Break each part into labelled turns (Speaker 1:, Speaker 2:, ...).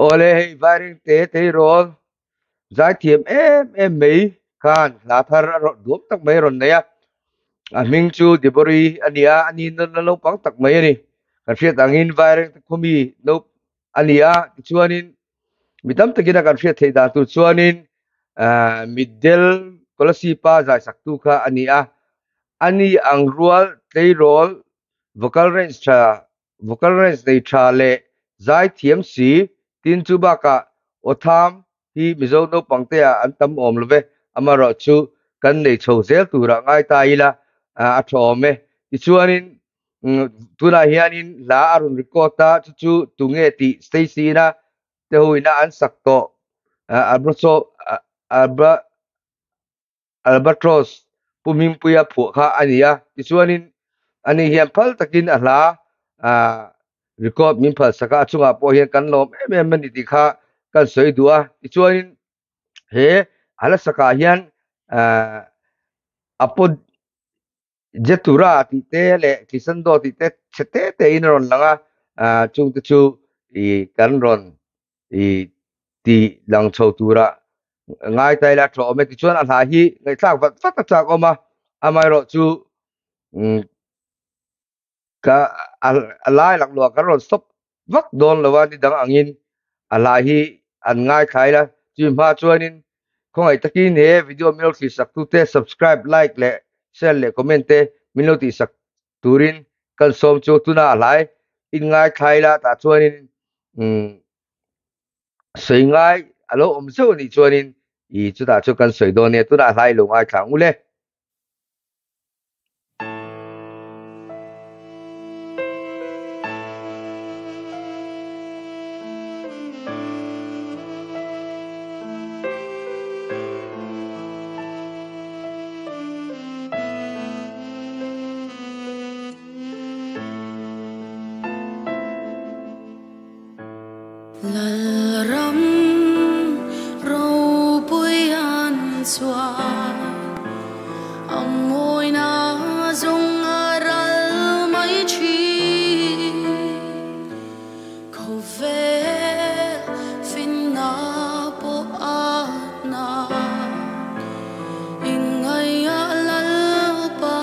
Speaker 1: Awle hei Vairengte tleirawl zaithiam em em mai khan hla thar a rawn duam tak mai a rawn nei a, a hming chu Debori a ni a, a ni na naupang tak mai a ni. Kan hriat angin Vairengte khawmi no a ni a, tichuanin mi tam takin a kan hriat theih dan tur chuanin ahh mitdel Kolasib-a zaisaktu kha a ni a, a ni ang rual tleirawl vocal range tha vocal range nei tha leh zai thiam si tin chu bakah aw tham hi Mizo naupang te ah an tam awm lo ve, amaherawhchu kan nei chho zel turah ngai ta ila a tha awm e. Tichuanin tunah hianin hla a rawn record a, chu chu tunge tih Stacy ina te ho ina an sak tawh Abra Albatross Pu Hmingpuia phuah kha a ni a, tichuanin ani hian phal takin a hla record min phal sak a, a chungah pawh hian kan lawm em em a ni tih kha kan sawi duh a, tichuanin he a hla sakah hian a paw Jetura tih te leh Kisando tih te chhe te te in a rawn lang a, chungte chu ih kan rawn ih tih lang chho tura ngai ta ila tha awm e. Tichuan a hla hi ngaihthlak vat vat a chak awm a, amaherawhchu umm Ka a lai lak luah kan rawn stop vak dawn lo a, ni dang angin a hla hi an ngaithla ila. Chumi hma chuanin khawngaih takin he video min lo thlir sak tute subscribe, like leh share leh comment te min lo tih sak turin kan sawm chu tuna a hlai in ngaithla ila tah chuanin umm sawi ngai a lo awm zeuh anih chuanin ih chutah chu kan sawi dawn nia tunah a hlai lo ngaithla ang ule.
Speaker 2: Lalram ropui an chuan a mawina zawng a ral mai thin. Khawvel finna pawh a hna ingaihah Lalpa.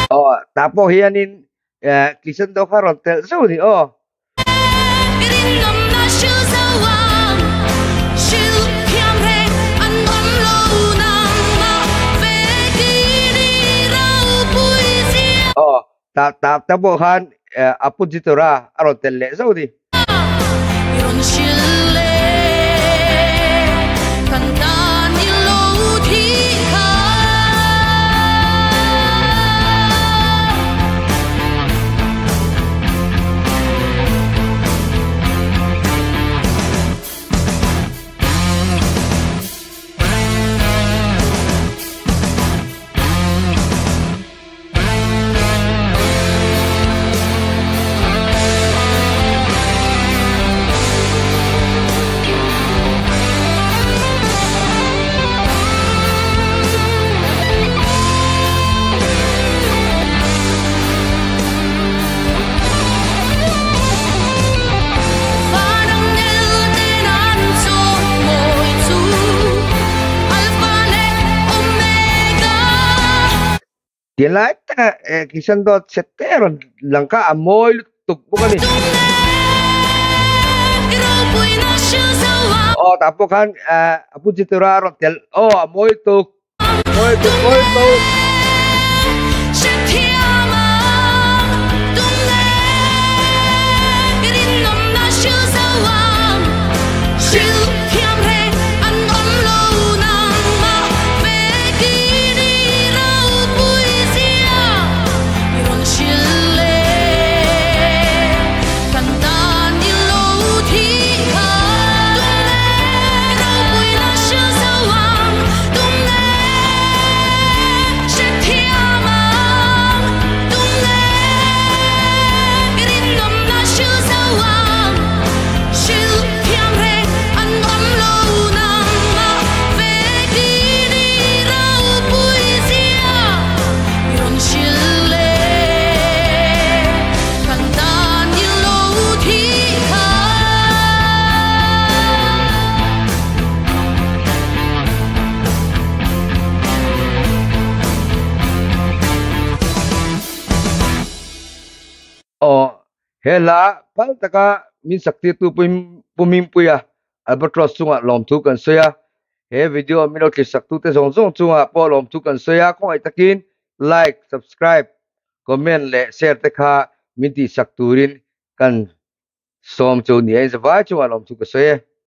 Speaker 1: Aw tah pawh hianin Kishan dawh kha rawn telh zeuh a ni aw. Aw tah tah te pawh khan a pu Jitura a rawn telh leh zauh a ni. Tian lai taka Kishan dawt chhe te a rawn lang kha a mawi lutuk bawk a ni. Aw tah pawh khan a pu Chitura a rawn tel aw a mawi lutuk mawi lutuk mawi lutuk. Aw, he hla phal taka min sak tirtu Pu Mingpuia Albatross chungah lawmthu kan sawi a, he video min lo thlir sak tute zawng zawng chungah pawh lawmthu kan sawi a, khawngaih takin like, subscribe, comment leh share te kha min tihsak turin kan sawm chu ni a, inzavai chungah lawmthu ka sawi e.